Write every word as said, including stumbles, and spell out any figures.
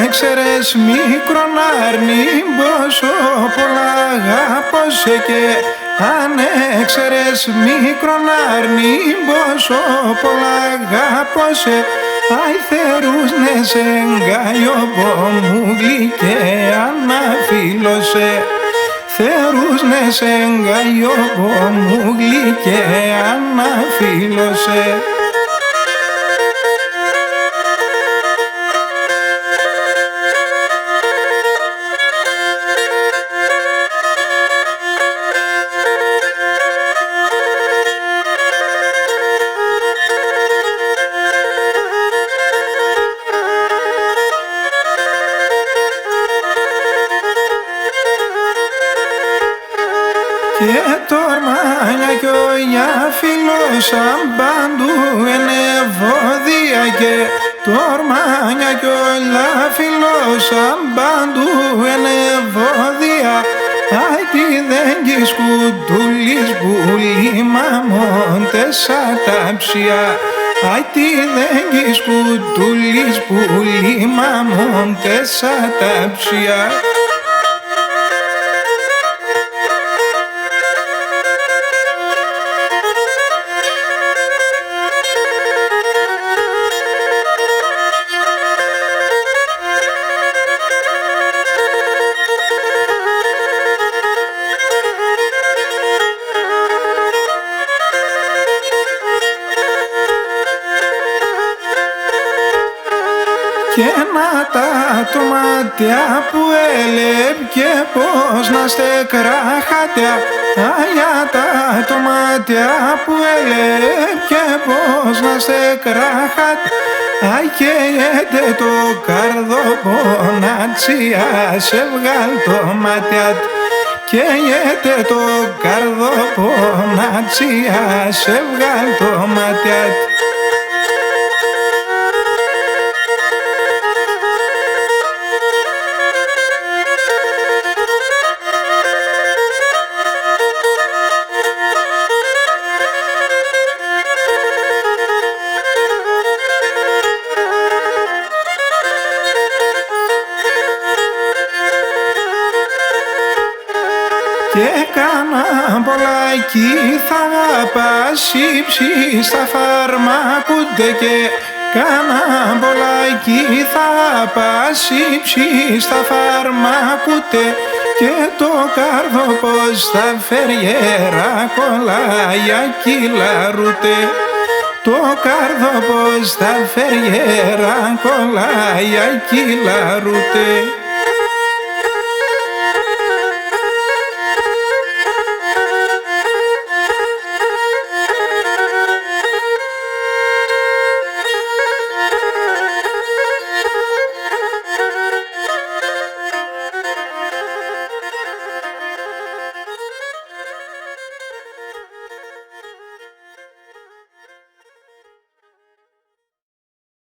Ξέρες, μικρόν αρνί, πόσο πολλά αγάπω σε και αν έξερες, μικρόν αρνί, πόσο πολλά αγάπω σε. Αι, θερούς νε σ' εγκαλιώπω, μου γλυκέ, αναφύλλω σε. Θερούς νε σ' εγκαλιώπω, μου γλυκέ, αναφύλλω σε. Και τ' ορμάνια κι ολιά φιλώσαν, παντού έν' εβωδία. Και τ' ορμάνια κι ολιά φιλώσαν, παντού έν' εβωδία. Αι, τιδέν 'κι σκουτούλης πουλί μ' άμον τες αταψία. Αι, τιδέν 'κι σκουτούλης πουλί μ' άμον τες αταψία. Και να τα τ' ματιά που ελέπ' και πόσνα στεκρά χατιά. Αι, τα τ' ματιά που ελέπ' και πόσνα στεκρά χατιά. Αι, καίγεται το καρδόπον, ατσί ας εβγάλ' το ματιάτ'. Καίγεται το καρδόπον, ατσί ας εβγάλ' το ματιάτ'. Και κανά πολλά 'κι θα πας, ύψεις τα φαρμακούτε. Και κανά πολλά 'κι θα πας, ύψεις τα φαρμακούτε. Και το καρδόπον σ' τα φεριέρα κολλάει, ακυλαρούτε. Το καρδόπον σ' τα φεριέρα κολλάει, ακυλαρούτε.